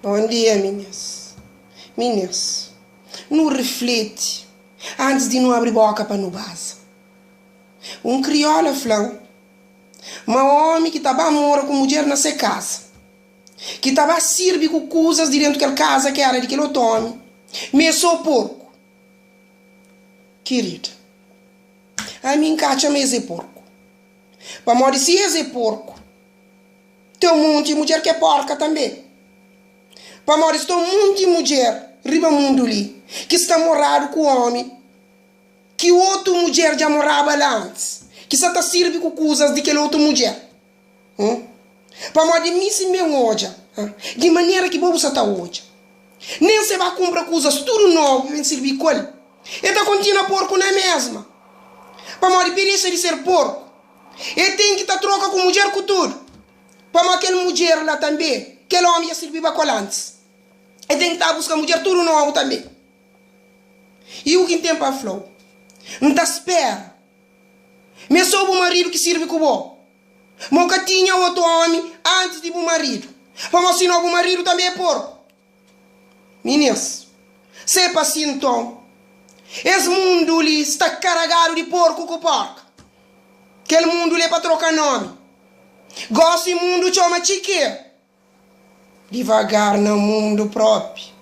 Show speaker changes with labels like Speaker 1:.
Speaker 1: Bon dia minis. Minis, nu rifliti antis di nu abri boka pa nu baza. Un kriola fla-m ma omi ki ta ba mora ku mudjer na se kaza, ki ta ba sirbi ku kuzas di dentu kel kaza ki era di kel otu omi, ma é so porku. Kirida, ami N ka atxa ma es é porku. Pamodi si es é porku, Ten un monti mudjer ki é porka tanbê. Pamodi sta un monti mudjer riba mundu li ki sta moradu ku ómi ki otu mudjer dja moraba la antis, ki sta ta sirbi ku kuzas di kel otu mudjer. Pamodi mi si N ben odja di manera ki bo bu sta ta odja, nen si e ba kunpra kuzas tudu nobu pa ben sirbi ku el, e ta kontinua porku na mesma. Pamodi pa e dexa di ser porku, E ten ki ta troka ku mudjer ku tudu, pamodi kel mudjer la tanbe, kel omi dja sirbiba ku el antis. E ten ki ta buska mudjer tudu nobu tanbe. I u ki N ten pa fla-u, N ta spera ma é so bu maridu ki sirbi ku bo, ma u ka tinha otu omi antis di bu maridu, pamodi sinau bu maridu tanbe é porku. Minis, se é pa si nton, es mundu li sta karagadu di porku ku porka. Kel mundu li é pa troka nomi. Gosi mundu txoma txikeru. Divagar na mundu propi.